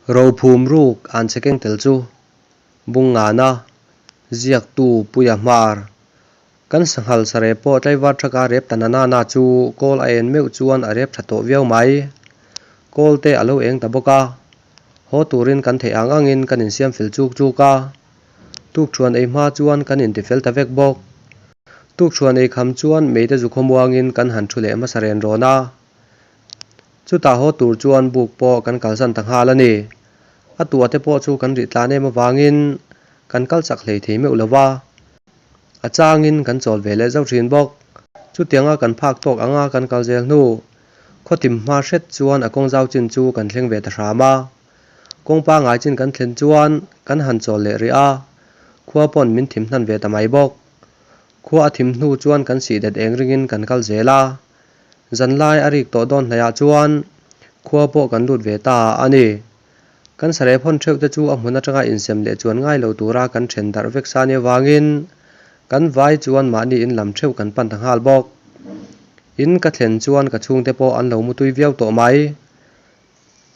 Rophum ruk an che keng tel chu Bungngana, ziaktu Puia Hmar, kan sanghal sarep pawh tlaivar thaka rep ta na na chu kawl a en meuh chuan a rep tha tawh viau mai. Kawl te a lo eng ta bawk a, haw turin kan theih ang angin kan insiam fel chuk chuk a. Tukṭhuan ei hma chuan kan intifel ta vek bawk. Tukṭhuan ei kham chuan meite zu khawmuangin kan han thu leh hmasa ren rawn a. Chutah haw tur chuan buk pawh kan kalsan ta nghal a ni. A tua te pawh chu kan rih tlan em avangin kan kal chak hlei thei meuh lo va. A changin kan chawl ve leh zauh thin bawk. Chutianga kan phak tawk anga kan kal zel hnu, khawtim hma hret chuan a kawng zau chin chu kan thleng ve ta hram a. Kawng pangai chin kan thlen chuan kan han chawl leh rih a, khua pawn min thim hnan ve ta mai bawk. Khua a thim hnu chuan kan sih det eng ringin kan kal zel a. Zanlai a rik tawh dawn hnaiah chuan khua pawh kan lut ve ta a ni. Kan sarep hawn theuh te chu a hmun atanga insem leh chuan ngai lo tura kan then darh vek sa nia vangin kan vai chuan mahni in lam theuh kan pan ta nghal bawk. In ka thlen chuan ka chhungte pawh an lo mutui viau tawh mai.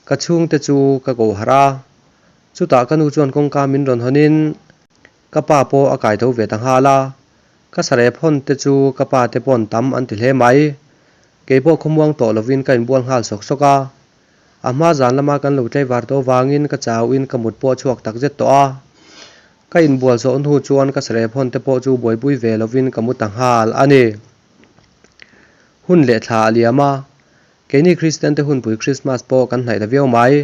Ka chhungte chu ka ko harh a, chutah ka nu chuan kawngka min rawn hawnin ka pa pawh a kai tho ve ta nghal a. Ka sarep hawn te chu ka pa te pawn tam an ti hle mai. Kei pawh khawmuang tawh lovin ka inbual nghal sawk sawk a. A hma zan lama kan lo tlaivar tawh vangin ka chauhin ka mut pawh a chhuak tak zet tawh a. Ka inbual zawh hnu chuan ka sarep hawn te pawh chu buaipui ve lovin ka mu ta nghal a ni. Hun leh thla a liam a, Keini Kristiante hunpui Krismas pawh kan hnaih ta viau mai.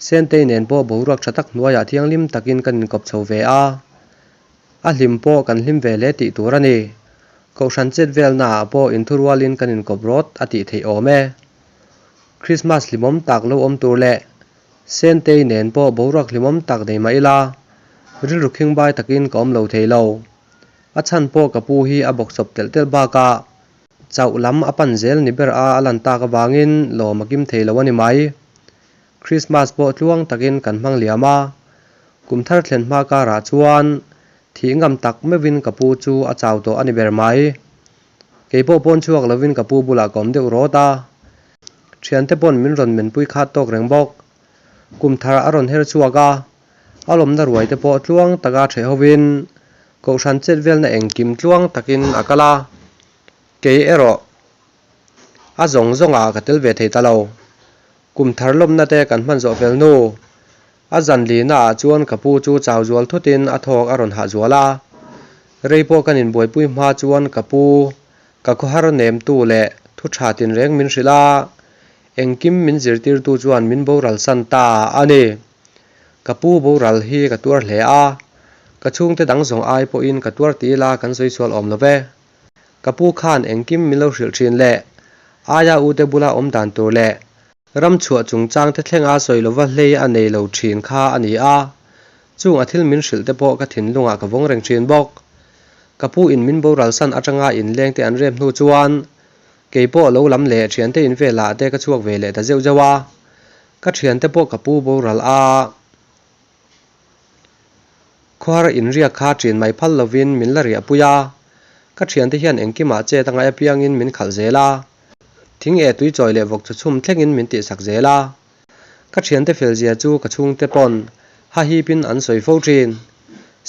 Sentei nen pawh boruak tha tak hnuaiah thianghlim takin kan inkawp chho ve a. A hlim pawh kan hlim ve hle tih tur a ni. Kohhran chet velnaah pawh inthurualin kan inkawp rawt a tih theih awm e. Krismas hlimawm tak lo awm tur leh Sentei nen pawh boruak hlimawm tak nei mah ila, rilru khingbai takin ka awm lo thei lo. A chhan pawh ka pu hi a bawksawp telh telh bakah Chauh lam a pan zel ni ber a a lan tak avangin lawm a kim thei lo a ni mai. Christmas pawh tluang takin kan hmang liam a, kum thar thlen hma karah chuan thih ngam tak meuhin ka pu chu a chau tawh a ni ber mai. Kei pawh pawn chhuak lovin ka pu bulah ka awm deuh rawt a, thiante pawn min rawn menpui khat tawk reng bawk. Kum thar a rawn her chhuak a, a lawmna ruai te pawh tluang taka ṭheh hovin Kohhran chet velna engkim tluang takin a kal a, kei erawh a zawng zawngah ka tel ve thei ta lo. Kum thar lawmna te kan hman zawh fel hnu, a zan lina ah chuan ka pu chu chau zual thutin a thawk a rawn hah zual a. Rei pawh kan inbuaipui hma chuan ka pu, ka khawhar nemtu leh thu tha tinreng min hrilh a, engkim min zirtirtu chuan min boral san ta a ni. Ka pu boral hi ka tuar hle a, ka chhungte dang zawng ai pawhin ka tuar ti ila kan sawi sual awm lo ve. Ka pu khan engkim min lo hrilh thin le, aia ute bula awm dan tur leh ram chhuah chungchang te thlenga sawi lova hlei a nei lo thin kha a ni a, chung a thil min hrilh te pawh ka thinlungah ka vawng reng thin bawk. Ka pu in min boral san atanga inleng te an rem hnu chuan kei pawh lo lam leh thiante in velah te ka chhuak ve leh ta zeuh zeuh a. Ka thiante pawh ka pu boral a, khuar inriak kha ṭin mai phal lovin min la riahpui a, ka thiante hian engkimah chet a ngaih apiangin min khalh zel a, thing eh tui chawi leh vawk chawchhum thlengin min tihsak zel a. Ka thiante felzia chu ka chhungte pawn hahipin an sawi fo ṭhin.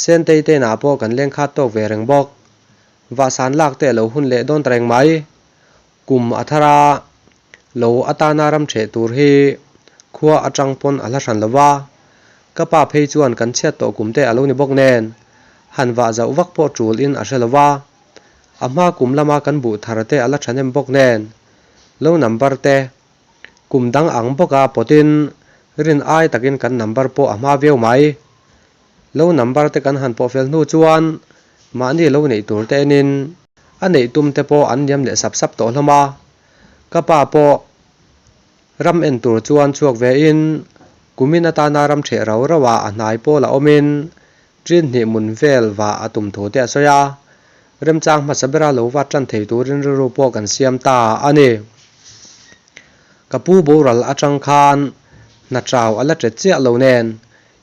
Sentei te inah pawh kan leng khat tawk ve reng bawk. Vahsan lak te a lo hun leh dawn ta reng mai. Kum a thar a, lo atana ram ṭheh tur hi khua aṭang pawn a hla hran lo va, ka pa phei chuan kan chhiat tawh kum te a lo ni bawk nen, han vah zauh vak pawh ṭul in a hre lo va, a hma kum lama kan buh thar te a la ṭhahnem bawk nen, lo number te kum dang ang bawka pawtin rin ai takin kan number pawh a hma viau mai. Lo number te kan han pawh fel hnu chuan mahni lo neih tur te enin A neih tum te pawh an liam leh sap sap tawh hlawm a, ka pa pawh ram en tur chuan chhuak ve in kumin atana ram ṭheh rau rau ah a hnai pawl a awm in ṭin hnih mun vel vah a tum thu te a sawi a, remchang hmasa bera lo vat ṭan thei turin rilru pawh kan siam ta a ni. Ka pu boral aṭang khan hna ṭau a la ṭet chiah lo nen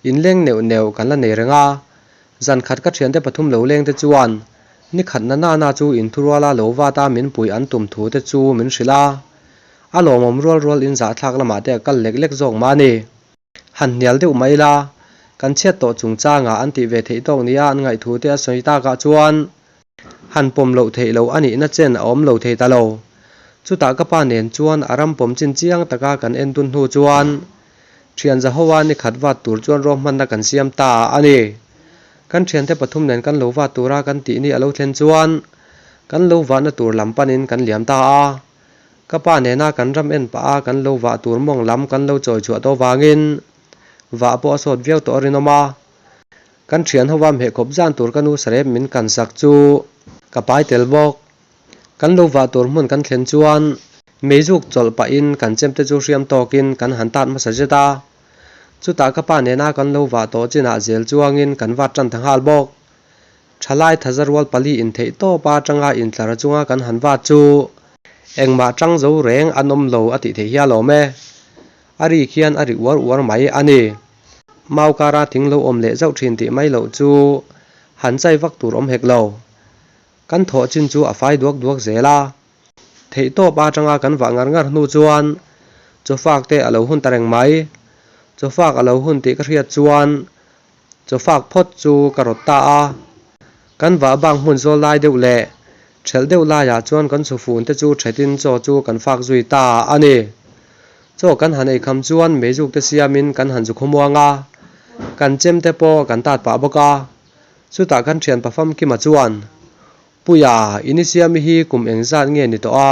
inleng neuh neuh kan la nei reng a, Zan khat ka thiante pathum lo leng te chuan ni khat na na na chu inthuruala lo vat a min puih an tum thu te chu min hrilh a, a lawmawm rual rual in zahthlak lamah te a kal lek lek zawk mah a ni. Han hnial deuh mai la, kan chhiat tawh chungchangah an tih ve theih tawk nia an ngaihthu te a sawi takah chuan han pawm loh theih loh a nihna chen a awm lo thei ta lo. Chutah ka pa nen chuan a ram pawm chin chiang taka kan en dun hnu chuan thian Zahoa ni khat vat tur chuan ruahmanna kan siam ta a ni. Kan thiante pathum nen kan lo vat tura kan tih ni a lo thlen chuan kan lo vahna tur lam panin kan liam ta a. Ka pa nena kan ram en pah a kan lo vah tur mawng lam kan lo chawi chhuah tawh vangin vah pawh a sawt viau tawh a rinawm a. Kan thian hova meh khawp zan tur ka nu sarep min kan sak chu ka pai tel bawk. Kan lo vah tur hmun kan thlen chuan meizuk chawlh pahin kan chemte chu hriam tawkin kan han tat hmasa zet a. Chutah ka pa nena kan lo vah tawh chinah zel chuangin kan vat tan ta nghal bawk. Thalai thaza rual pali intheih tawp a atanga intlar chunga kan han vat chu engmah tang zo reng an awm lo a tih theih hial awm e. A ri khian a ri uar uar mai a ni. Mau kara thing lo awm leh zauh thin tih mai loh chu han chai vak tur awm hek lo. Kan thawh chin chu a fai duak duak zel a. Theih tawp atanga kan vah ngar ngar hnu chuan chawfak te a lo hun ta reng mai. Chawfak a lo hun tih ka hriat chuan Chawfak phawt chu ka rawt ta a, kan vah bang hmun zawl lai deuh leh ṭhelh deuh laiah chuan kan chhufun te chu ṭhetin chaw chu kan fak zui ta a ni. Chaw kan han eikham chuan meizuk te siamin kan han zu khawmuang a, kan chem te pawh kan tat pah bawk a. Chutah kan ṭhianpa Famkima chuan, Puia, i ni siami hi kum engzat nge ni tawh a?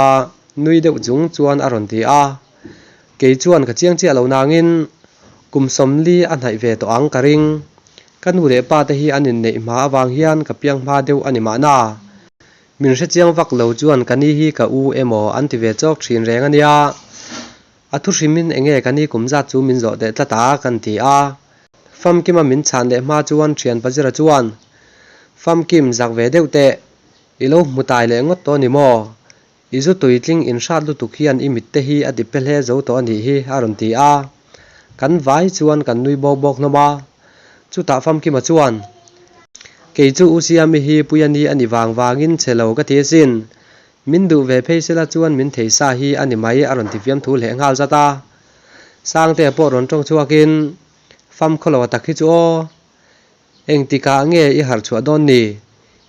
nui deuh chung chuan a rawn ti a. Kei chuan ka chiang chiah lo nangin kum sawmli a hnaih ve tawh ang ka ring. Ka nu leh pa te hi an inneih hma avang hian ka piang hma deuh a ni mahna. Min hre chiang vak lo chuan ka ni hi ka u emaw an ti ve chawk thin reng a nia. A thu hrimin enge ka ni kum zat chu min zawh teh tlat a kan ti a. Famkima min chhan leh hma chuan thian Pazira chuan, Famkim zak ve deuh teh, i lo hmu tai leh ngawt tawh a ni maw? I zu tuitling inhrat lutuk hian i mitte hi a ti pe hle zo tawh a nih hi, a rawn ti a. Kan vai chuan kan nui bawk bawk hlawm a. Chutah Famkima chuan, Kei chu U Siami hi Puia ni a ni vang vangin che lo ka ti asin. Min duh ve phei sela chuan min thei sa hi a ni mai, a rawn ti fiamthu leh nghal zat a. Sangtea pawh rawn tawng chhuakin, Famkhawlo a tak hi chu aw. Engtikah nge i harh chhuah dawn ni?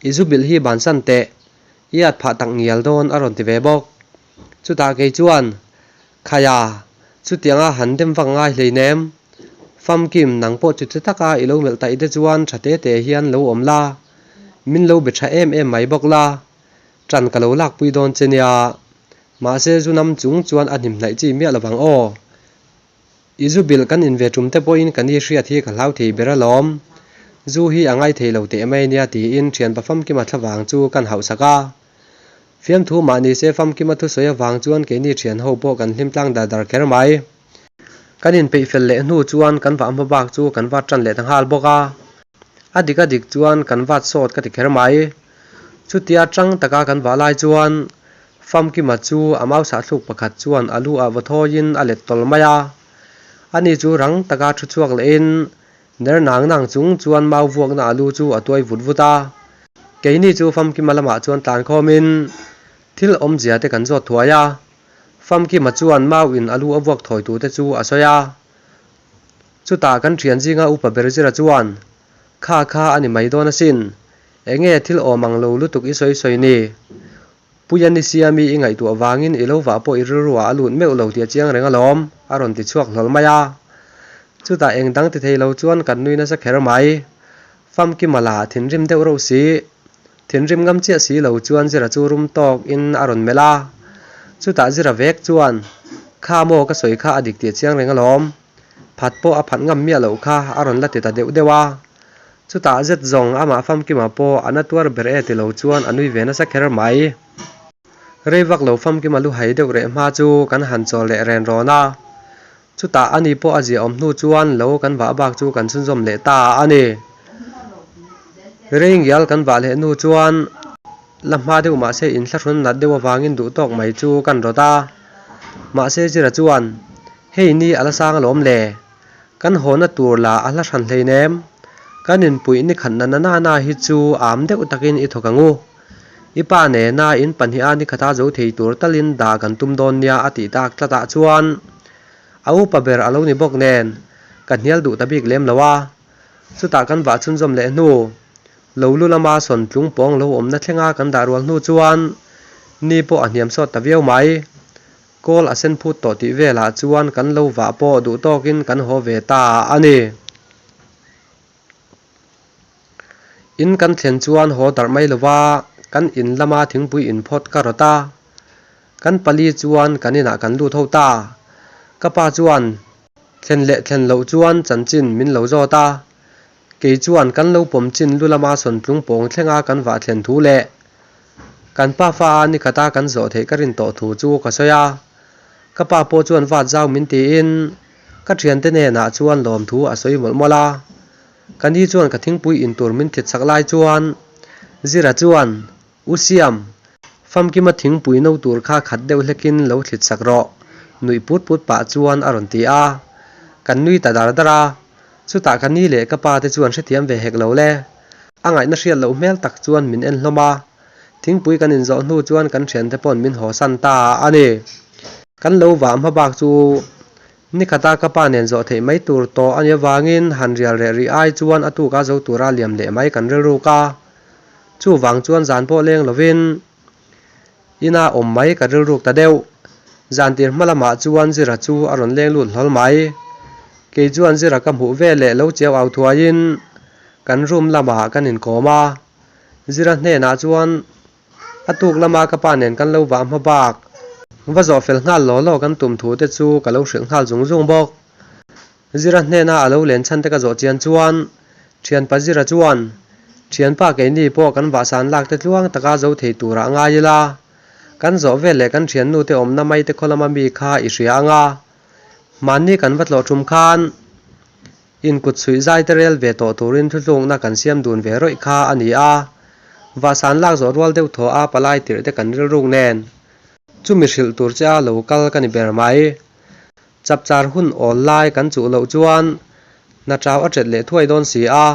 I zu bilh hi bansan teh. I at phah tak ngial dawn a rawn ti ve bawk. Chutah kei chuan, Khaia, chutianga han dem vak ngai hleinem. Famkim, nang pawh chuti taka i lo melh taih te chuan tha te te hian lo awm la. Min lo be tha em em mai bawk la. Ṭan ka lo lakpui dawn che nia. Mahse zu nam chung chuan a hnim hnaih chi miah lovang aw. I zu bilh kan in ve tum te pawhin ka ni hriat hi ka hlau thei ber alawm. Zu hi a ngai thei lo teh mai nia tiin thianpa Famkima thlavang chu kan hauhsak a. Fiamthu mah ni se Famkima thusawi avang chuan keini thian ho pawh kan hlim tlang dar dar kher mai. Kan inpeih fel leh hnu chuan kan vah hma bak chu kan vat tan leh ta nghal bawk a. A dik a dik chuan kan vat sawt ka ti kher mai. Chutia tang taka kan vah lai chuan Famkima chu a mau sahthluk pakhat chuan a lu ah vaw thawiin a let tawl mai a. Ani chu rang taka thu chhuak lehin ner nang nang chung chuan mau vuakna a lu chu a tuai vut vut a. Keini chu Famkima lamah chuan tlan khawmin thil awmzia te kan zawt thuai a. Famkima chuan mau in a lu a vuak thawi tute chu a sawi a. Chutah kan thian zinga upa ber zira chuan, Kha kha a ni mai dawn asin. Enge thil awm ang lo lutuk i sawi sawi ni? Puia ni sia mi i ngaihtuah vangin i lo vah pawh i rilruah a lut meuh lo tih a chiang reng alawm, a rawn ti chhuak hlawl mai a. Chutah eng dang ti thei lo chuan kan nui nasa kher mai. Famkima lah thinrim deuh reuh si. Thinrim ngam chiah si lo chuan Zira chu rum tawk in a rawn melh a. Chutah Zira vek chuan, Kha maw ka sawi kha a dik tih a chiang reng alawm. Phat pawh a phat ngam miah loh kha a rawn la ti ta deuh deuh a. Chutah zet zawng amah famkima pawh a na tuar ber e ti lo chuan a nui ve nasa kher mai. Rei vak lo famkima lu hai deuh reh hma chu kan han chawl leh ren rawn a. Chutah ani pawh a ziahawm hnu chuan lo kan vah bak chu kan chhunzawm leh ta a ni. Rei ngial kan vah leh hnu chuan la hma deuh mahse inthlahrun nat deuh avangin duh tawk mai chu kan rawt a. Mahse Zira chuan Hei ni a la sang alawm le. Kan hawna tur lah a hla hran hleinem. Kan inpuih ni khat na na na hi chu am deuh takin i thawk ang u. I pa nena in pahniha ni khata zo thei tur talin dah kan tum dawn nia a tih tak tlatah chuan a upa ber a lo ni bawk nen. Ka hnial duh ta bik lem lo a. Chutah kan vah chhunzawm leh hnu, lo lu lama sawn tlung pawng lo awmna thlenga kan dah rual hnu chuan ni pawh a hniam sawt ta viau mai. Kawl a sen phut tawh tih velah chuan kan lo vah pawh duh tawkin kan haw ve ta a ni. In kan thlen chuan haw darh mai lova kan in lama thingpui in phawt ka rawt a. Kan pali chuan kan inah kan lut ho ta. Ka pa chuan thlen leh thlen loh chuan chanchin min lo zawt a. Kei chuan kan lo pawm chin lu lama sawn tlung pawng thlenga kan vah thlen thu leh kan pa fa a nikhata kan zawh theih ka rin tawh thu chu ka sawi a. Ka pa pawh chuan vat zau min tiin Ka thiante hnenah chuan lawmthu a sawi mawlh mawlh a, ka ni chuan ka thingpui in tur min thlit chak lai chuan Zira chuan, U Siam, famkima thingpui no tur kha khat deuh hlekin lo thlit sak rawh, nuih put put pah chuan a rawn ti a. Kan nui ta dar dar a, chutah ka ni leh ka pa te chuan hrethiam ve hek lo le. A ngaihna hriat loh hmel tak chuan min en hlawm a, Thingpui kan inzawh hnu chuan kan thiante paw'n min hawsan ta a ni. Kan lo vah hma bak chu nikhata ka pa nen zawh theih mai tur tawh a nih avangin han rial reh rih ai chuan a tuka zo tura liam leh mai kan rilruk a. Chuvang chuan zan pawh leng lovin ina awm mai ka rilruk ta deuh. Zan tir hma lamah chuan Zira chu a rawn leng lut hlawl mai. Kei chuan Zira ka hmuh veleh lo chiau au thuaiin kan room lamah kan inkawm a. Zira hnenah chuan a tuk lama ka pa nen kan lo vah hma bak va zawh fel nghal law law kan tum thu te chu ka lo hrilh nghal zung zung bawk. Zira hnena a lo len chhan te ka zawh chian chuan thianpa Zira chuan thianpa keini pawh kan vahsan lak te tluang taka zo thei turah ngai ila kan zawh vel leh kan thiannu te awmna mai te khaw lama mi kha i hria anga hmanni kan va tlawh thum khan Inkut chhuih zai te rel ve tawh turin thuthlukna kan siam dun ve rawih kha a ni a, vahsan lak zawh rual deuh thaw a palai tirh te kan rilruk nen chumi hrilh tur che a lo kal ka ni ber mai. Chapchar hun awl lai kan chuh loh chuan hna chau a ṭet leh thuai dawn si a,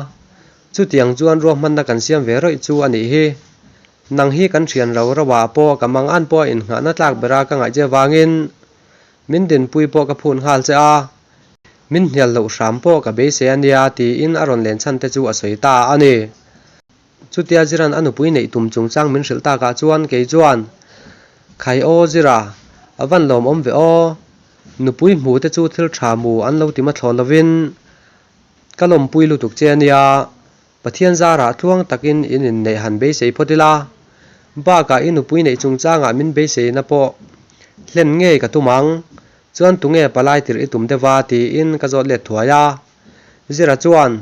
chutiang chuan ruahmanna kan siam ve rawih chu a nih hi. Nang hi kan thian ro ro ah pawh ka mangan pawh a innghahna tlak bera ka ngaih che avangin min dinpui pawh ka phun nghal che a. Min hnial loh hram pawh ka beisei a nia tiin a rawn len chhan te chu a sawi ta a ni. Chutia Ziran a nupui neih tum chungchang min hrilh takah chuan kei chuan, Khai aw Zira, a van lawmawm ve aw. Nupui hmu te chu thil tha mu an lo ti mathlawn lovin ka lawmpui lutuk che a nia. Pathian zarah tluang takin in inneih han beisei phawt ila, bakah i nupui neih chungchangah min beiseina pawh hlen ngei ka tum ang, chuan tunge palai tirh i tum deuh a tiin ka zawt let thuai a. Zira chuan,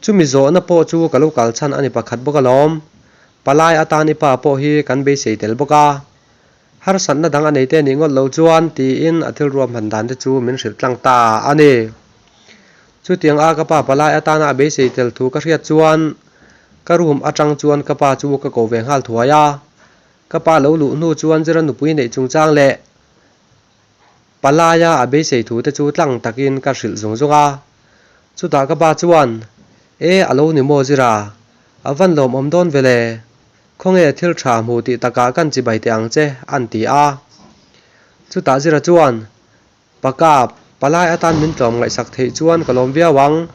Chumi zawhna pawh chu ka lo kal chhan a ni pakhat bawk alawm, palai atan i pa pawh hi kan beisei tel bawk a, harsatna dang a nei te nih ngawt loh chuan tiin a thil ruahman dan te chu min hrilh tlang ta a ni. Chutiang a ka pa palai atana a beisei tel thu ka hriat chuan ka room atang chuan ka pa chu ka ko ve nghal thuai a. Ka pa lo luh hnu chuan Zira nupui neih chungchang leh palaia a beisei thu te chu tlang takin ka hrilh zung zung a. Chutah ka pa chuan, E a lo ni maw Zira, a van lawmawm dawn ve le. Khawnge thil tha hmu tih takah kan chibai teh ang che, an ti a. Chutah Zira chuan, Pakap, palai atan min tlawm ngaihsak theih chuan ka lawm viau ang.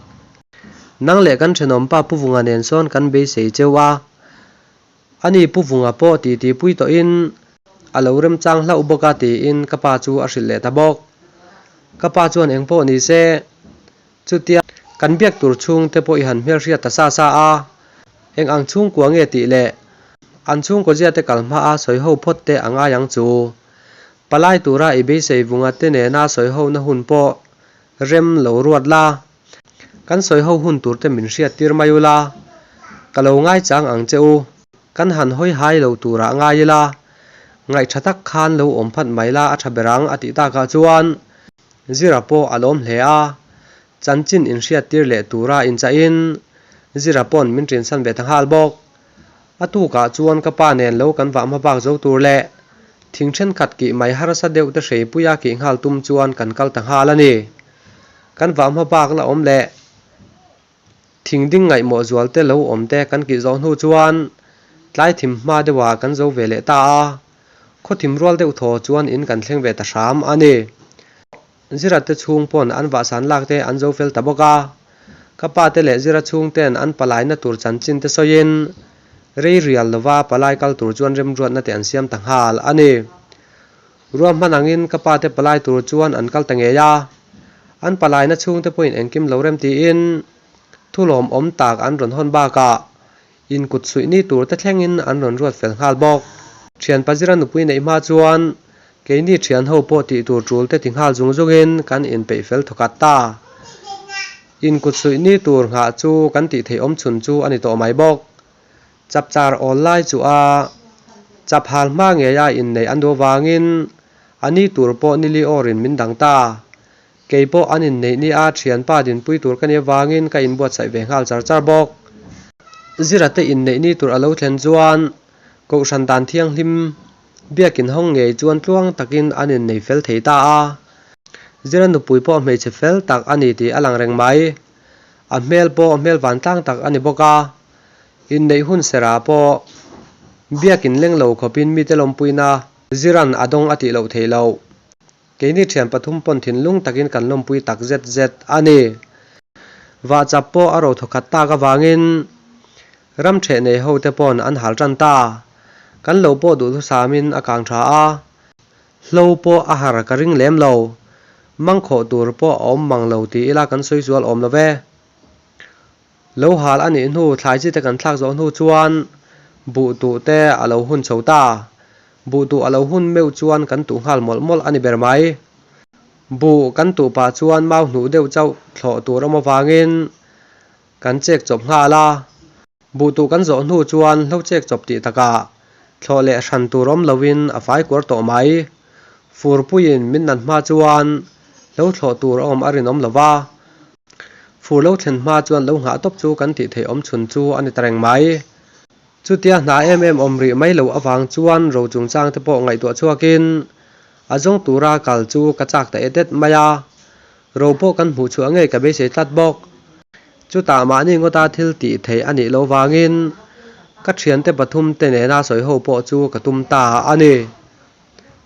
Nang leh kan thenawmpa Pu Vunga nen sawn kan beisei cheu a. Ani Pu Vunga pawh titi pui tawhin a lo remchang hlauh bawk a tiin ka pa chu a hrilh leh ta bawk. Ka pa chuan eng pawh ni se, chutia kan biak tur chhungte pawh i han hmelhriat ta sa sa a, eng ang chhungkua nge tih leh an chhungkaw ziate kal hma a sawi ho phawt te a ngai ang chu. Palai tura i beisei vunga te nena sawi hona hun pawh rem lo ruat la. Kan sawi ho hun tur te min hriat tir mai ula, ka lo ngaichang ang che u. Kan han hawi hai lo turah ngai ila, ngaihtha tak khan lo awm phat mai la a tha ber ang a tih takah chuan Zira pawh a lawm hle a. Chanchin inhriat tir leh tura inchahin Zira pawn min ṭinsan ve ta nghal bawk. A tukah chuan ka pa nen lo kan vah hma bak zo tur leh thing thenkhat kih mai harsa deuh te hreipuia kih nghal tum chuan kan kal ta nghal a ni. Kan vah hma bak la awm leh thing ding ngaihmawh zual te lo awm te kan kih zawh hnu chuan tlai thim hma deuhah kan zo ve leh ta a, khaw thim rual deuh thaw chuan in kan thleng ve ta hram a ni. Zira te chhung pawn an vahsan lak te an zo fel ta bawk a. Ka pa te leh Zira chhung ten an palaina tur chanchin te sawiin rei rial lova palai kal tur chuan remruatna te an siam ta nghal a ni. Ruahman angin ka pa te palai tur chuan an kal ta ngei a. An palaina chhung te pawhin engkim lo rem tiin thulawm awm tak an rawn hawn bakah Inkut suih ni tur te thlengin an rawn ruat fel nghal bawk. Thian Pazira nupui neih hma chuan keini thian ho pawh tih tur tul te ti nghal zung zungin kan inpeih fel thawkhat ta. Inkut suih ni tur nghah chu kan tih theih awm chhun chu a ni tawh mai bawk. Chapchar awl lai chu a chap hal hma ngeia inneih an duh avangin a ni tur pawh nili awrin min dang ta. Kei pawh an inneih ni a thianpa dinpui tur ka nih avangin ka inbuatsaih ve nghal char char bawk. Zira te inneih ni tur a lo thlen chuan Kohhran dan thianghlim biakin hawng ngei chuan tluang takin an innei fel thei ta a. Zira nupui pawh hmeichhe fel tak a ni tih a lang reng mai. A hmel pawh hmel vantlang tak a ni bawk a. Inneih hun serah pawh biakin leng lo khawpin mite lawmpuina Zira'n a dawng a tih loh theih loh. Keini thian pathum pawn thinlung takin kan lawmpui tak zet zet a ni. Vahchap pawh a ro thawkhat tak avangin ram theh nei ho te pawn an hal tan ta. Kan lo pawh duhthusamin a kang tha a, hlo pawh a har ka ring lem lo. Mangkhawh tur pawh a awm mang lo ti ila kan sawi sual awm lo ve. Lo hal a nih hnu thlai chi te kan thlak zawh hnu chuan buh tuh te a lo hun chho ta. Buh tuh a lo hun meuh chuan kan tuh nghal mawlh mawlh a ni ber mai. Buh kan tuh pah chuan mau hnuh deuh chauh thlawh tur awm avangin kan chek chawp nghal a. Buh tuh kan zawh hnu chuan hlo chek chawp tih takah thlawh leh hran tur awm loin a fai kuar tawh mai. Furpuiin min nat hma chuan hlo thlawh tur a awm a rinawm lo va. Fur lo thlen hma chuan lo nghah tawp chu kan tih theih awm chhun chu a ni ta reng mai. Chutia hna em em awm rih mai loh avang chuan ro chungchang te pawh ngaihtuah chhuakin a zawng tura kal chu ka chak ta et et mai a. Ro pawh kan hmuh chhuah ngei ka beisei tlat bawk. Chutah mahni ngawta thil tih theih a nih loh vangin ka thiante pathum te nena sawi ho pawh chu ka tum ta a ni.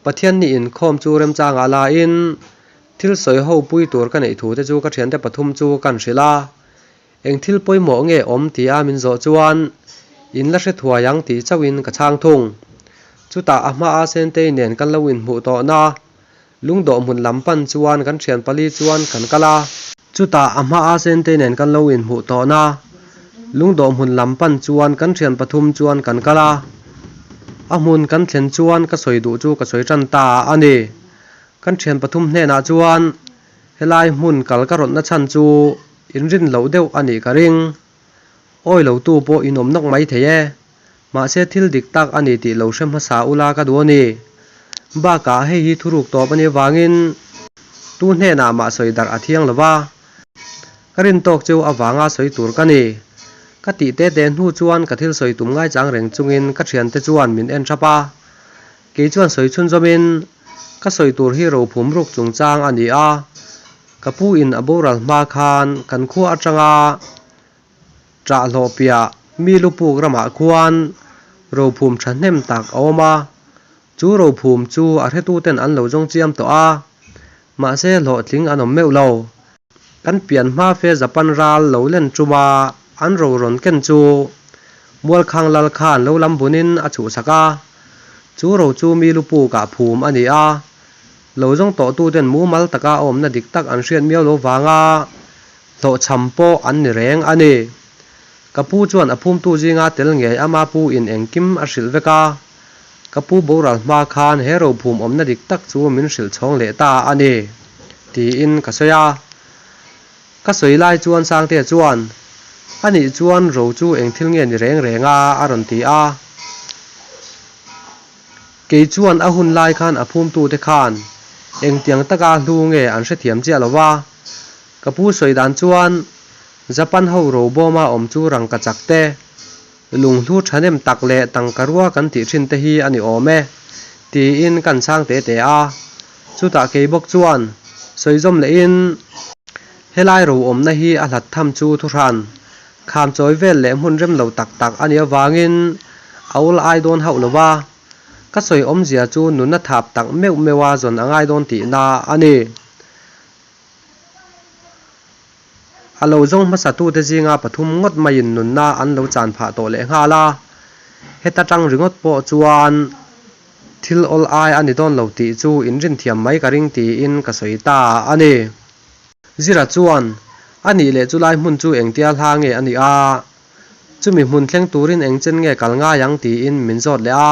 Pathianni inkhawm chu remchangah lain thil sawi ho pui tur ka neih thu te chu ka thiante pathum chu kan hrilh a. Eng thil pawimawh nge awm tia min zawh chuan in la hre thuai ang tih chauhin ka chhang thung. Chutah a hmaa Sentei nen kan lo inhmuh tawhna lungdawh hmun lam pan chuan kan thian pali chuan kan kal a. Chutah a hmaa Sentei nen kan lo inhmuh tawhna lungdawh hmun lam pan chuan kan thian pathum chuan kan kal a. A hmun kan thlen chuan ka sawi duh chu ka sawi tan ta a ni. Kan thian pathum hnenah chuan helai hmun kal ka rawtna chhan chu Inrin loh deuh a nih ka ring. Awi lo tu pawh in awm nawk mai thei e. Mahse thil dik tak a ni tih lo hre hmasa ula ka duh a ni. Bakah hei hi thuruk tawp a nih avangin tu hnenah mah sawi darh a thiang lo va. Ka rin tawk cheu avanga sawi tur ka ni. Ka tih te te hnu chuan ka thil sawi tum ngaichang reng chungin ka thiante chuan min en thap a. Kei chuan sawi chhunzawmin ka sawi tur hi rophum ruk chungchang a ni a. Ka pu in a boral hma khan kan khua atanga ṭah hlawh piah mi lu puk ramah khuan rophum thahnem tak a awm a, chu rophum chu a hretuten an lo zawng chiam tawh a, mahse hlawhtling an awm meuh lo. Kan pian hma fe Japan ral lo len tuma an ro rawn ken chu Mualkhang lal khan lo lam bunin a chhuhsak a, chu ro chu mi lu pukah phum a ni a. Lo zawng tawhtuten mumal taka a awmna dik tak an hriat miau lo vanga hlawhchham pawh an ni reng a ni. Ka pu chuan a phumtu zinga tel ngei ama pu in engkim a hrilh vek a, ka pu boral hma khan he rophum awmna dik tak chu min hrilh chhawng leh ta a ni, tiin ka sawi a. Ka sawi lai chuan Sangtea chuan, Anih chuan ro chu eng thil nge ni reng reng a? a rawn ti a. Kei chuan a hun lai khan a phumtute khan engtiang taka hlu nge an hrethiam chiah lo va. Ka pu sawi dan chuan Japan ho robawma awm chu rangka chak te, lunghlu thahnem tak leh tangka rua kan tih thin te hi a ni awm e, tiin kan chhang te te a. Chutah kei bawk chuan sawi zawm lehin helai ro awmna hi a hlat tham chu thuhran Kham chawi vel leh hmun rem lo tak tak a nih avangin a ul ai dawn hauh lo va, ka sawi awmzia chu nunna thap tak meuh meuha zawn a ngai dawn tihna a ni. A lo zawng hmasatute zinga pathum ngawt maiin nunna an lo chan phah tawh lehnghal a, heta tang ringawt pawh chuan thil awl ai a ni dawn lo tih chu inrinthiam mai ka ring tiin ka sawi ta a ni. Zira chuan, A nih leh chulai hmun chu engtia hla nge a nih a? Chumi hmun thleng turin eng chen nge kal ngai ang tiin min zawt leh a.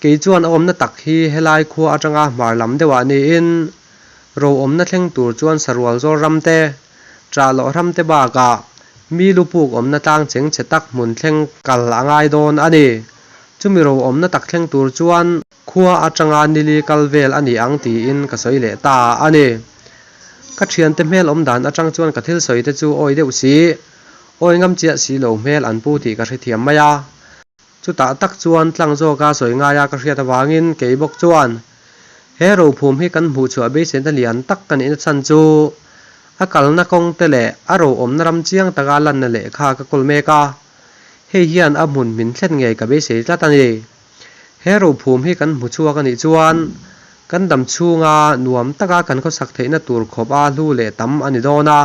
Kei chuan a awmna tak hi helai khua atanga hmar lam deuhah niin ro awmna thleng tur chuan sarual zawl ram te, ṭah loh ram te bakah mi lu puk awmna tlang cheng chhe tak hmun thleng kal a ngai dawn a ni. Chumi ro awmna tak thleng tur chuan Khua atanga nili kal vel a ni ang tiin ka sawi leh ta a ni. Ka thiante hmel awm dan atang chuan ka thil sawi te chu awi deuh si, awi ngam chiah si lo hmel an pu tih ka hrethiam mai a. Chutah tak chuan tlang zawka sawi ngaia ka hriat avangin kei bawk chuan he rophum hi kan hmuhchhuah beiseina lian tak ka nihna chhan chu a kalna kawng te leh a ro awmna ram chiang taka lanna lehkha ka kawl mek a, hei hian a hmun min thlen ngei ka beisei tlat a ni. He rophum hi kan hmu chhuak a nih chuan kan dam chhunga nuam taka kan khawsak theihna tur khawp a hlu leh tam a ni dawn a.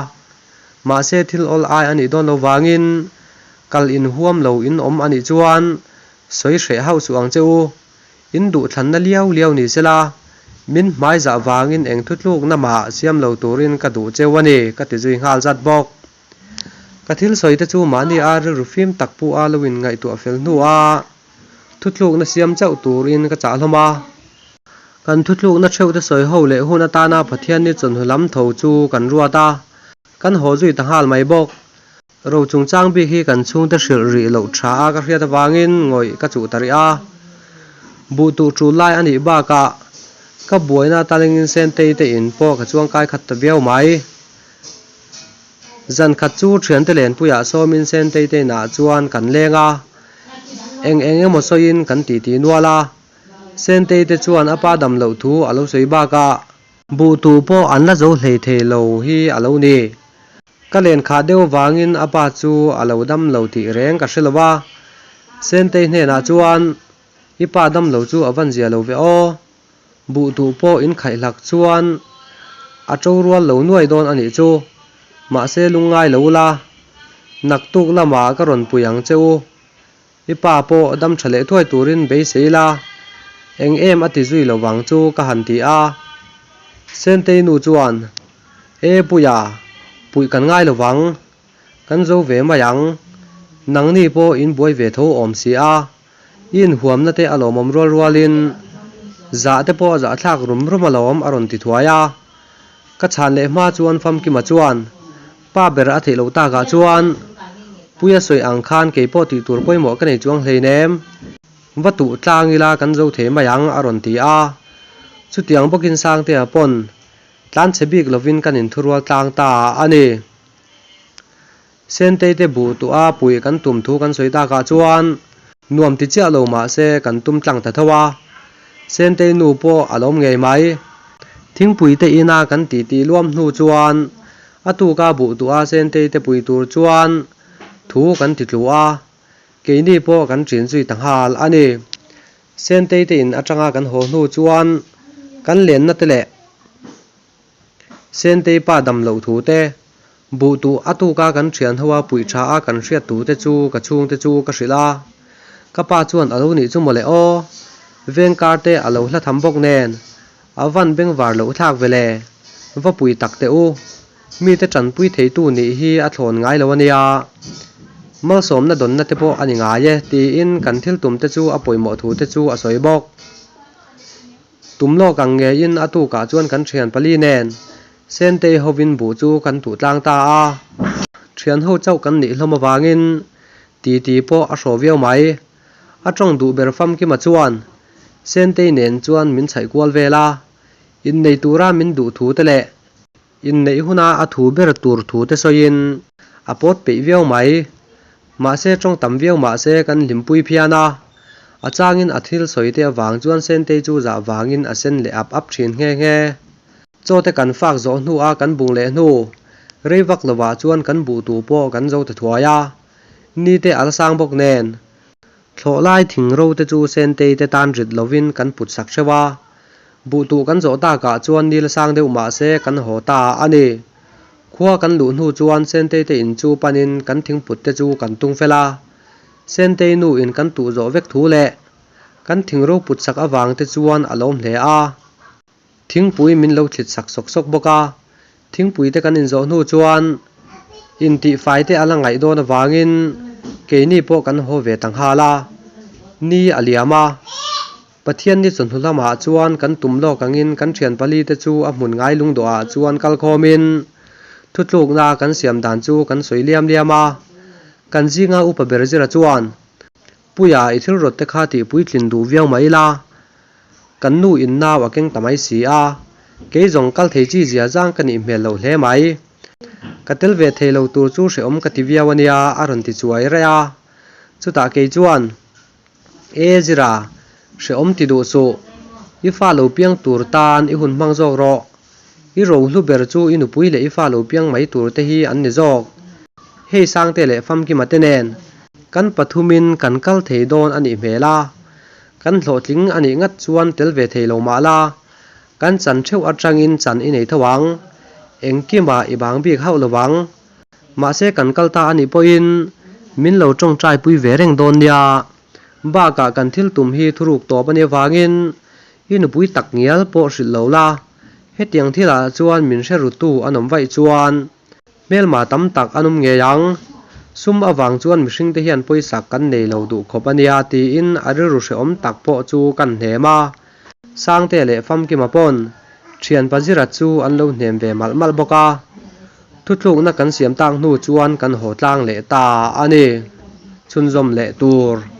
Mahse thil awl ai a nih dawn lo vangin kal inhuam lo in awm a nih chuan sawi hreh hauh suh ang che u. In duhthlanna liau liau ni sela min hmai zah vangin eng thutlukna mah siam lo turin ka duh cheu a ni ka ti zui nghal zat bawk. Ka thil sawi te chu mahni a rilru fim tak pu a lo in ngaihtuah fel hnu a thutlukna siam chauh turin ka chah hlawm a. Kan thutlukna theuh te sawi ho leh hun atana Pathianni chawhnu lam tho chu kan ruat a, kan haw zui ta nghal mai bawk. Ro chungchang bik hi kan chhungte hrilh rih loh tha a ka hriat avangin ngawih ka chuh ta rih a. Buh tuh tul lai a nih bakah ka buaina talingin Sentei te in pawh ka chuangkai khat ta viau mai. Zan khat chu thiante lenpuiah sawmin Sentei te inah chuan kan leng a, eng eng emaw sawiin kan titi nual a. Sentei te chuan a pa dam loh thu a lo sawi bakah buh tuh pawh an la zo hlei thei lo hi a lo ni. Ka len khah deuh vangin a pa chu a lo dam lo tih reng ka hre lo a. Sentei hnenah chuan, I pa dam lo chu a van zia lo ve aw. Buh tuh pawh in khaihlak chuan a to rual lo nuai dawn a nih chu. Mahse lungngai lo ula, naktuk lamah ka rawn pui ang che u. I pa pawh dam tha leh thuai turin beisei la, eng em a ti zui lo vang chu ka han ti a. Sentei nu chuan, E Puia, puih kan ngai lo vang. Kan zo ve mai ang. Nangni pawh in buai ve tho awm si a. I inhuamna te a lawmawm rual rualin zah te pawh a zahthlak rum rum alawm a rawn ti thuai a. Ka chhan leh hma chuan Famkima chuan pa ber a theih loh takah chuan Puia sawi ang khan kei pawh tih tur pawimawh ka nei chuang hleinem. Va tuh tlang ila kan zo thei mai ang a rawn ti a. Chutiang bawkin Sangtea pawn tlanchhe bik lovin kan inthurual tlang ta a ni. Sentei te buh tuah a puih kan tum thu kan sawi takah chuan nuam ti chiah lo mah se kan tum tlang ta tho a. Sentei nu pawh a lawm ngei mai. Thingpui te ina kan titi luam hnu chuan a tuka buh tuah Sentei te pui tur chuan thu kan ti tlu a, keini pawh kan ṭin zui ta nghal a ni. Sentei te in atanga kan haw hnu chuan kan lenna te leh Sentei pa dam loh thu te, buh tuh a tuka kan thian ho a puih tha a kan hriat thu te chu ka chhungte chu ka hrilh a. Ka pa chuan a lo nih chu mawle aw, veng kar te a lo hla tham bawk nen, a van bengvar loh thlak ve le, va pui tak teh u, mite tanpui theitu nih hi a thlawn ngai lo a nia, malsawmna dawnna te pawh a ni ngai e tiin kan thil tum te chu a pawimawh thu te chu a sawi bawk. Tum lawk ang ngeiin a tukah chuan kan thian pali nen Sentei hovin buh chu kan tuh tlang ta a. Thian ho chauh kan nih hlawm avangin titi pawh a hrawh viau mai. A tawng duh ber Famkima chuan Sentei nen chuan min chhaih kual vel a, innei tura min duh thu te leh Inneih huna a thu ber tur thu te sawiin a pawt peih viau mai. Mahse tawng tam viau mahse kan hlimpui phian a. A changin a thil sawi te avang chuan Sentei chu zah vangin a sen leh ap ap thin nghe nghe. Chaw te kan fak zawh hnu a kan bung leh hnu rei vak lovah chuan kan buh tuh pawh kan zo ta thuai a. Ni te a la sang bawk nen. Thlawh lai thing ro te chu Sentei te tan rit lovin kan put sak hreuh a. Buh tuh kan zawh takah chuan nil sang deuh mah se kan haw ta a ni. Khua kan luh hnu chuan Sentei te in chu panin kan thingput te chu kan tung fel a. Sentei nu in kan tuh zawh vek thu leh kan thingro put sak avang te chuan a lawm hle a. Thingpui min lo thlit sak sawk sawk bawk a. Thingpui te kan inzawh hnu chuan intihfai te a la ngaih dawn avangin keini pawh kan haw ve ta nghal a. Ni a liam a. Pathian ni chawhnu lamah chuan kan tum lawk angin kan thian pali te chu a hmun ngai lungdawhah chuan kal khawmin thutlukna kan siam dan chu kan sawi liam liam a. Kan zinga upa ber zira chuan, Puia, i thil rawt te kha tih puitlin duh viau mai ila, kan nu in nau a keng ta mai si a, kei zawng kal thei chi zia zang ka nih hmel loh hle mai. Ka tel ve thei lo tur chu hrehawm ka ti viau a nia, a rawn ti chuai raih a. Chutah kei chuan, E Zira, hrehawm ti duh suh. I fa lo piang tur tan i hun hmang zawk rawh. I rohlu ber chu i nupui leh i fa lo piang mai tur te hi an ni zawk. Hei Sangte leh Famkima te nen kan pathumin kan kal thei dawn a nih hmel a, kan hlawhtling a nih ngat chuan tel ve thei lo mah la, kan chan theuh atangin chan i nei tho ang. Engkimah i bang bik hauh lo vang. Mahse kan kal ta a nih pawhin min lo tawngtai pui ve reng dawn nia. Bakah kan thil tum hi thuruk tawp a nih avangin i nupui tak ngial pawh hrilh lo la. Hetiang thilah chuan min hre rutu an awm vaih chuan hmelma tam tak an awm ngei ang. Sum avang chuan mihringte hian pawisa kan nei lo duh khawp a nia tiin a rilru hrehawm tak pawh chu kan hnem a. Sangte leh Famkima pawn thian Pazira chu an lo hnem ve malh malh bawk a. Thutlukna kan siam tak hnu chuan kan haw tlang leh ta a ni. Chhunzawm leh tur.